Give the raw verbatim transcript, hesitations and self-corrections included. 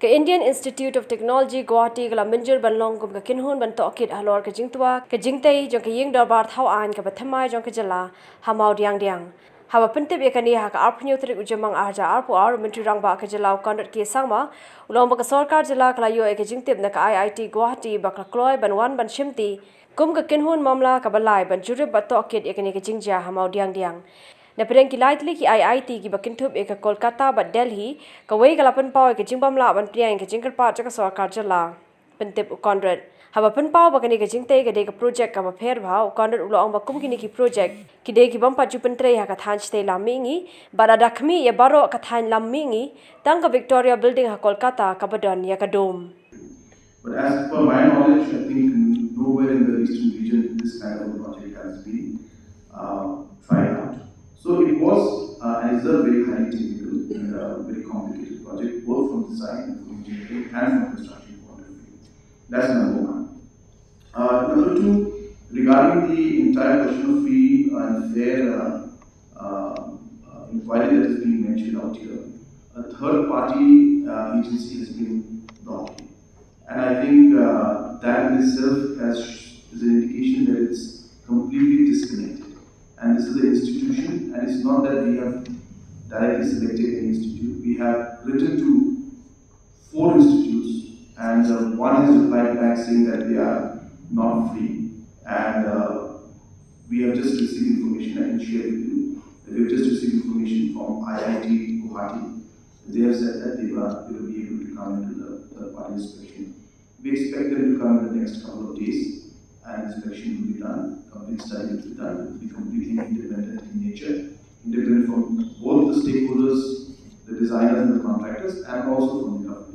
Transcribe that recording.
Ka Indian Institute of Technology Guwahati ka la mynjur ban long kum ka kynhun ban tohkit halor ka jingtwa ka jingtei jong ka ïing dorbar thaw aiñ kaba thymmai jong ka jylla ha Mawdiangdiang. Haba pyntip ïa kane ha ka arphew tarik u Jymmang arhajar arphew ar, u Myntri Rangbah ka jylla u Conrad K Sangma u la ong ba ka sorkar jylla ka la ïoh ïa ka jingtip na ka I I T Guwahati ba ka la kloi ban wan ban shimti kum ka kynhun mamla kaba lai ban jurip bad tohkit ïa kane ka jingjia ha Mawdiangdiang. Na pdeng ki lai tylli ki I I T kiba kynthup ïa ka Kolkata bad Delhi, kawei ka la pynpaw ïa ka jingbym lah ban pdiang ïa ka jingkyrpad jong ka sorkar jylla. Pyntip u Conrad. Haba pynpaw ba kane ka jingtei ka dei ka projek kaba pher bha, u Conrad u la ong ba kum kine ki projek ki dei ki bym pat ju pyntrei ha ka thaiñ shatei lam mihngi, bad lada khmih ïa baroh ka thaiñ lam mihngi, tang ka Victoria Building ha Kolkata kaba don ïa ka dome. But as per my knowledge, I think nowhere in the Eastern region this kind of a project has been uh, tried out. So it was uh, and is a very highly technical and uh, very complicated project, both from design and from engineering and from construction point of view. That's number one. Uh, number two, regarding the entire question of free and fair uh, uh, uh, inquiry that is being mentioned out here, a third party uh, agency has been brought in. And I think uh, that in itself has, is an indication that it's completely disconnected. And this is an institution, and it's not that we have directly selected an institute. We have written to four institutes, and uh, one has replied back saying that they are not free. And uh, we have just received information, I can share with you, that we have just received information from I I T Guwahati. They have said that they, were, they will be able to come into the third party inspection. We expect them to come in the next couple of days, and inspection will be done, complete study will be done. It will be completely independent in nature, independent from both the stakeholders, the designers and the contractors, and also from the government.